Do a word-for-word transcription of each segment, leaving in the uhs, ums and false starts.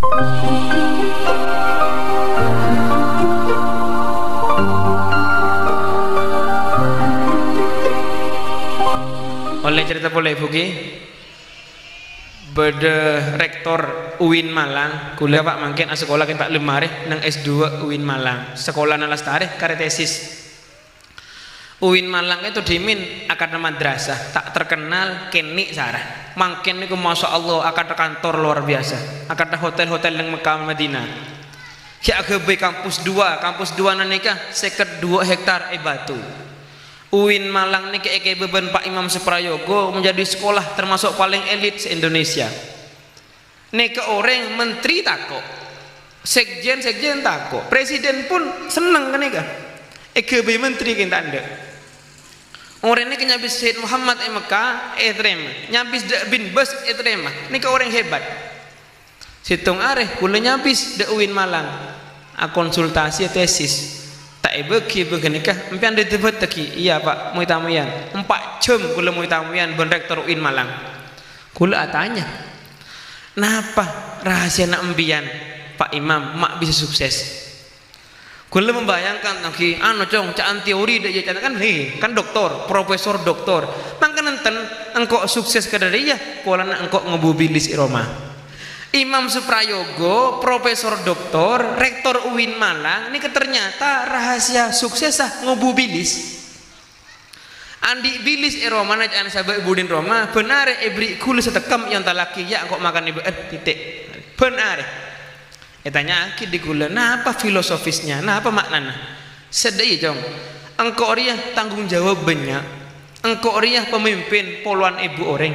Ollè carèta polè, Bu, ghi? Bâḍâ rektor UIN Malang, kulâ, Pak, mangkèn asakola kèng ta' lem arè neng S dua UIN Malang. Sakolana lastarè karè tesis. UIN Malang itu, dhimèn, akadhâ madrasah, ta' terkenal, kènè' sara. Mangkèn nèko, masya Allah, akadhâ kantor luar biasa, akadhâ hotel-hotel neng Mekkah Madinah. Ghi' aghâbây kampus dua, kampus dua nèka sèket dua hektar è Batu. UIN Malang nèka èkebâ bân Pak Imam Suprayogo menjadi sekolah termasuk paling elit se-Indonesia. Nèka orèng menteri tako', sekjen-sekjen tako', presiden pun senneng ka nèka. Èghâbây menteri kèng ta' endâ'. Orèng nèka nyabis Sayyid Muhammad è Mekkah, ètarèma. Nyabis ḍâ' Bin Bas, ètarèma. Nèka orèng hebat. Sèttong arè, kulâ nyabis ḍâ' UIN Malang. Akonsultasi tesis. Ta' èbâghi bân ghânèka, empèyan ḍâ-, ḍâbât ghi? Iyâ, Pak, moy-tamoyan. Empa' jhâm kulâ moy-tamoyan bân rektor UIN Malang. Kulâ atanya, "Napa rahasiana empèyan, Pak Imam, ma' bisa sukses?" Kulâ membayangkan, ghi, anu, Cong, ca'an teori ḍâ' iyâ, ca'an kan, he, kan doktor, profesor doktor. Mangkana enten engko' sukses ka ḍâri iyâ, polana engko' ngobu bilis è roma. Imam Suprayogo, profesor doktor, rektor UIN Malang, nèka ternyata rahasia suksessa ngobu bilis. Anḍi' bilis è romana, ca'an sabâ' buḍina roma, bân arè èberri' ghulâ satekkem èontallaghi, "Yâ, engko' makan è bâ'ân, tètè." Bân arè. Ètanya'aghi ḍâ' ghulâ, "Napa filosofisnya? Napa maknana?" "Sè ḍâ' iyâ, Cong. Engko' rèya tanggung jawab bânnya'. Engko' rèya pamimpin polowan èbu orèng.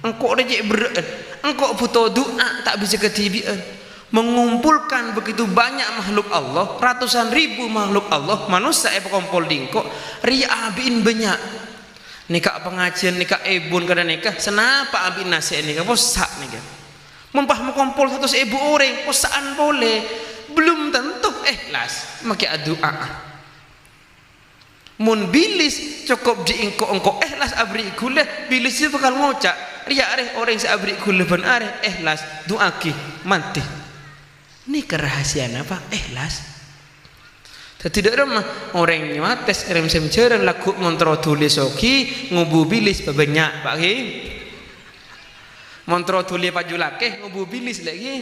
Engko' rèya cè' berrâ'ân. Engko' bhuto du'a ta' bisa kadhibi'ân." Mengumpulkan begitu banyak makhluk Allah, ratusan ribu makhluk Allah, manossa èpakompol ḍâ' engko', rèya abâ'na bânnya'. Nèka pangajiân, nèka èbun, kadhâng nèka, sanapa abâ'na sè nèka, possa' nèka. Mon pas makompol satos èbu orèng, possa'an polè. Belum tentu èhlas, makè adu'a. Mon bilis cokop ḍâ' engko', engko' èhlas aberri' ghulâ, bilis sè bhâkal ngoca', "Rèya arè orèng sè aberri' ghulâ bân arè èhlas, du'aaghi, mandhi." Nèka rahasiana, Pak, èhlas. Dhâddhi ḍâ' remma orèng nyuwates rem-sem jhârân lagghu' montro dhuli soghi, ngobu bilis pabânnya', Pak, ghi. Montro dhuli paju lakè, ngobu bilis lè', ghi.